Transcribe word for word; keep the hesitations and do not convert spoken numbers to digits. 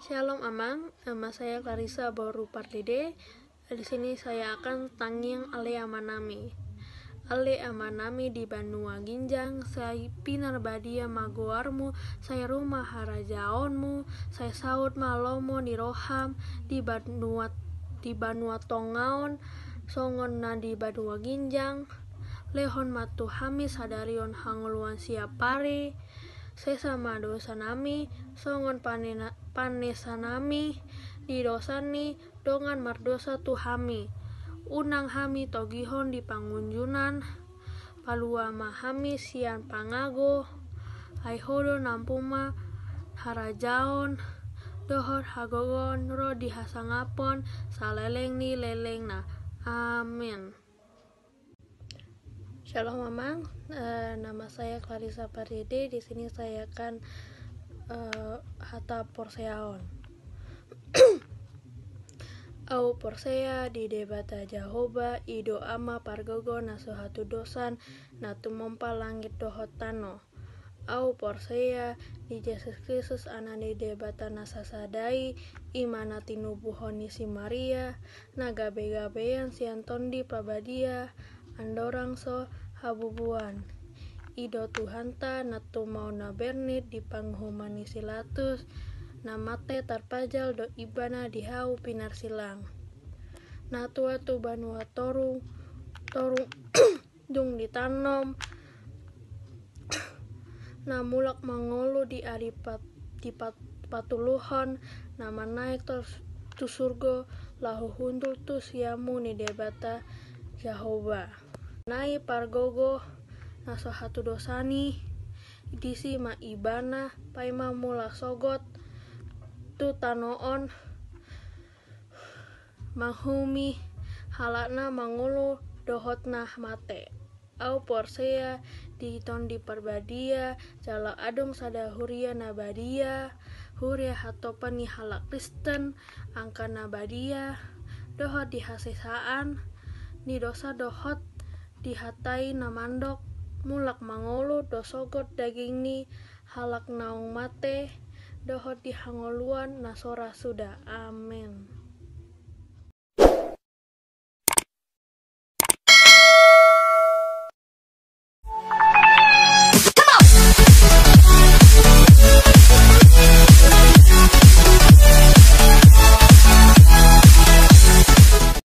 Shalom Amang, nama saya Clarissa boru Pardede. Di sini saya akan tangiang Ale Amanami. Ale Amanami di banua ginjang, sai pinarbadia ma goarmu, sai ro ma harajaonmu, sai saut ma lomo ni roham di banua, di banua tonga on, songon na di banua ginjang. Lehon ma tu hami sadari on hangoluan siapari. Sesa ma dosanami, songon panena-, panesanami di dosa ni dongan mardosa tu hami. Unang hami togihon di pangunjunan, palua ma hami sian pangago. Ai Ho do nampuna harajaon dohot hagogoon ro di hasangapon saleleng ni lelengna. Amin. Shalom Amang, eh, nama saya Clarissa Pardede. Di sini saya akan, eh, hata porseaon. Au porsea di Debata Jahowa, i do Ama pargogo na so hatudosan, na tumompa langit dohot tano. Au porsea di Jesus Kristus, Anak ni Debata na sasada i, i ma na tinubuhon ni si Maria, na gabegabean sian Tondi Parbadia, andorang so habubuan. I do Tuhanta na tumaon na bernit di panguhuman ni si Latus, na mate tarpajal do Ibana di hau pinarsilang. Na tua tu banua toru, toru dung ditanom, na mulak mangolu di ari pat-, di pat-, patoluhon, na manaek tu, tu surgo, laho hundul tu siamun ni Debata Jahowa. Na i pargogo na so hatudosan i, disi ma Ibana, paima mulak sogot tu tano on, manguhumi halak na mangolu dohot na mate. Au porsea di Tondi Parbadia, jala adong sada huria na badia, huria hatopan ni halak Kristen, angka na badia, dohot di hasesaan ni dosa dohot di hata i na mandok, mulak mangolu do sogot daging ni halak naung mate, dohot di hangoluan na so ra suda. Amen.